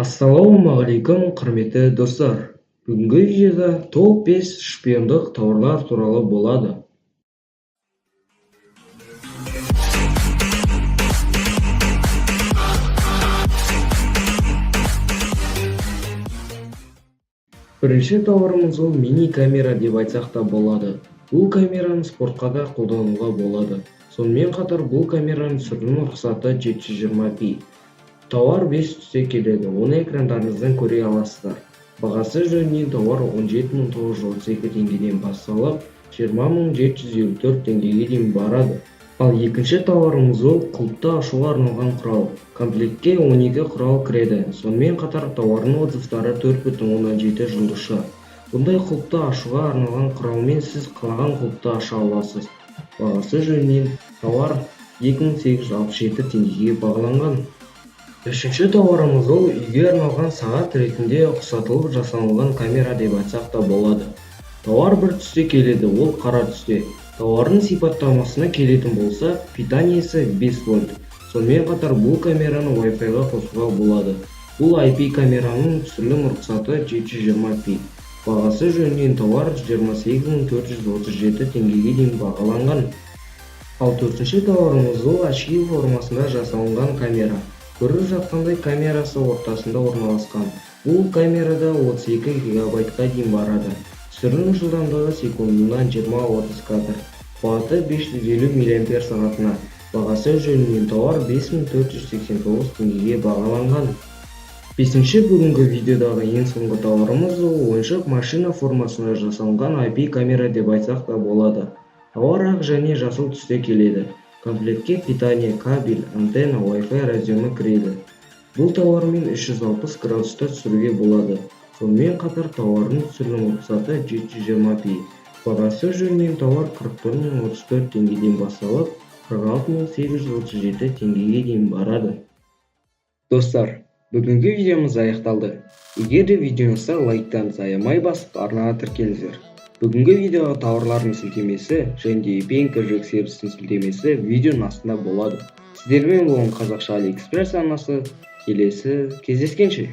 Ассалаумағалейкум, құрметті достар! Бүгінгі видеода топ-5 шпиондық тауарлар туралы болады. Бірінші тауарымыз ол мини-камера деп айтсақ та болады. Бұл камераны спортқа да қолдануға болады. Сонымен қатар бұл камераның түсірілім рұқсаты 720p. Тауар 5 түсте келеді, оны экрандарыңыздан көре аласыздар. Бағасы жөнінен тауар 17 932 теңгеден басталып, 20 754 теңгеге дейін барады. Ал екінші тауарымыз ол құлыпты ашуға арналған құрал. Комплектке 12 құрал кіреді. Сонымен қатар тауардың отзывтары 4,7 жұлдызша. Бұндай құлыпты ашуға арналған құралмен сіз қалаған құлыпты аша аласыз. Бағасы жөнінен тауар 2867 теңгеге бағаланған. Үшінші тауарымыз ол үйге арналған сағат ретінде ұқсатылып жасалынған камера деп айтсақ та болады. Тауар бір түсте келеді, ол қара түсте. Тауардың сипаттамасына келетін болсақ, питаниесі 5 вольт. Сонымен қатар бұл камераны Wi-Fi-ға қосуға болады. Бұл IP камераның түсірілім рұқсаты 720p. Бағасы жөнінен тауар 28 437 теңгеге дейін бағаланған. Ал төртінші тауарымыз ол очки формасында жасалынған камера. Көріп жатқандай, камерасы ортасында орналасқан. Бұл камерада 32 гигабайтқа дейін барады. Түсірілім жылдамдығы секундына 20-30 кадр. Қуаты 550 миллиампер сағатына. Бағасы жөнінен тауар 5489 теңгеге бағаланған. Бесінші, бүгінгі видеодағы ең соңғы тауарымыз ол ойыншық машина формасында жасалынған IP камера деп айтсақ та болады. Тауар ақ және жасыл түсте келеді. Комплектке питание, кабель, антенна, Wi-Fi разъемы кіреді. Бұл тауармен 360 градуста түсіруге болады. Сонымен қатар тауардың түсірілім рұқсаты 720p. Бағасы жөнінен тауар 41 034 теңгеден басталып, 46 837 теңгеге дейін барады. Достар, бүгінгі видеомыз аяқталды. Егер де видео ұнаса, лайктарыңызды аямай басып, арнаға тіркеліңіздер. Бүгінгі видеоға тауарлардың сілтемесі және де ePay кэшбэк сервисінің сілтемесі видеоның астында болады. Сіздермен болған Қазақша Алиэкспресс арнасы. Келесі кездескенше!